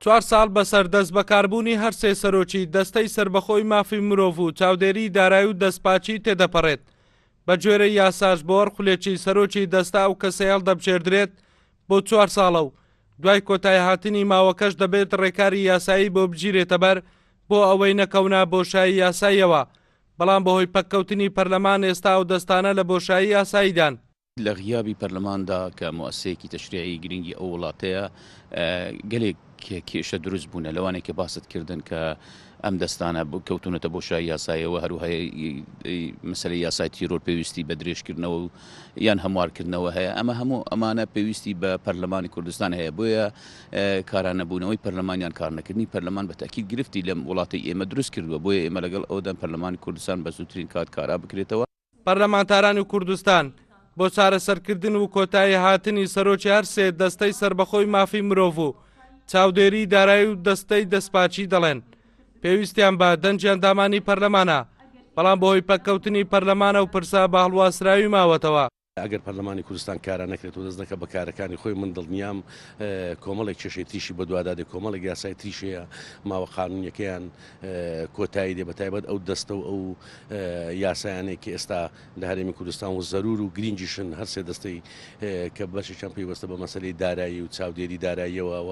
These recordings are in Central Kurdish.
چوار ساڵ بەسەر دەستبەکاربوونی هەر سێ سەرۆکی دەستەی سەربەخۆی مافی مرۆڤ و چاودێریی دارایی و دەستپاکی تێدەپەڕێت، بەگوێرەی یاساش بۆ هەر خولێکی سەرۆکی دەستە ئەو کەسەی هەڵدەبژێردرێت بۆ چوار ساڵە و دوای کۆتایهاتنی ماوەکەش دەبێت ڕێکاری یاسایی بۆ بگیرێتەبەر بۆ ئەوەی نەکەونە بۆشایی یاساییەوە، بەڵام بەهۆی پەککەوتنی پەرلەمان ئێستا ئەو دەستانە لە بۆشایی یاساییدان. لە غیابی پەرلەماندا کە موئەسسەیەکی تەشریعی گرنگی ئەو وڵاتەیە گەلێک کێشە دروست بوونە لەوانەیە کە باست کردن کە ئەم دەستانە کەوتونەتە بۆشای یاسایەوە هەروها مەسەلەی یاسای تیرۆر پێویستی بە درێژکردنەوە و یان هەموارکردنەوە هەیە ئەمە هەموو ئەمانە پێویستی بە پەرلەمانی کوردستان هەیە بۆیە کارانەبوونەوەی پەرلەمان یان کارنەکردنی پەرلەمان بە تاکید گرفتی لەم وڵاتی ئێمە دروست کردووە بۆیە ئێمە لەگەڵ ئەوەدان پەرلەمانی کوردستان بە زووترین کات کارا بکرێتەوە. پەرلەمانتارانی کوردستان بۆ چارەسەرکردن و کۆتایی هاتنی سەرۆکی هەر سێ دەستەی سەربەخۆی مافی مرۆڤ و چاودێری دارایی و دەستەی دەستپاکی دەڵێن پێویستیان بە دەنگی ئەندامانی پەرلەمانە، بەڵام بەهۆی پەککەوتنی پەرلەمان ئەو پرسە بە هەڵواسراوی ماوەتەوە. ئەگەر پەرلەمانی کوردستان کارا نەکرێت و دەست نەکات بە کارەکانی خۆی من دڵنیام کۆمەڵێک کێشەی تریشی بەدوادا دێ، کۆمەڵێک یاسای تریش هەیە ماوە قانونیەکەیان کۆتایی دێ، بەتایبەت ئەو دەستە و ئەو یاسایانەی کە ئێستا لە هەرێمی کوردستان و زەرور و گرینگیشن هەر سێ دەستەی کە بەشێکیان پەیوەستە بە مەسەلەی دارایی و چاودێری داراییەوە و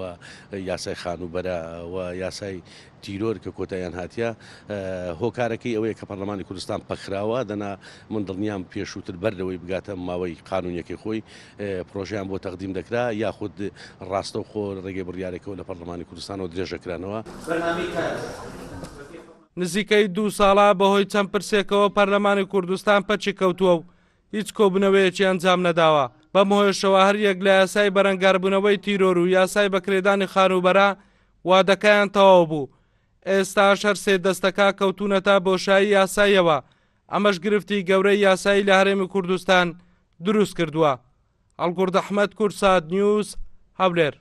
یاسای خانووبەرە و یاسای تیرۆر کە کۆتاییان هاتیە هۆکارەکەی ئەوەیە کە پەرلەمانی کوردستان پەکخراوە دەنا من دڵنیام پێشووتر بەر لەوەی بگاتە ماوەی قانونیەکەی خۆی پرۆژەیان بۆ تەقدیم دەکرا یاخود ڕاستەوخۆ ڕێگەی بڕیارێکەوە لە پەرلەمانی کوردستانەوە درێژەکرانەوە. نزیکەی دوو ساڵە بەهۆی چەند پرسێکەوە پەرلەمانی کوردستان پەکی کەوتووە و هیچ کۆبوونەوەیەکی ئەنجام نەداوە، بەم هۆیەشەوە هەریەک لە یاسای بەرەنگاربوونەوەی تیرۆر و یاسای بەکرێدانی خانووبەرە وادەکەیان تەواو بوو، ئێستاش هەر سێ دەستەکە کەوتوونەتە بۆشایی یاساییەوە، ئەمەش گرفتی گەورەی یاسایی لە هەرێمی کوردستان دروست کردووە. هەڵگوڕد ئەحمەد، کوردسات نیوز، هەولێر.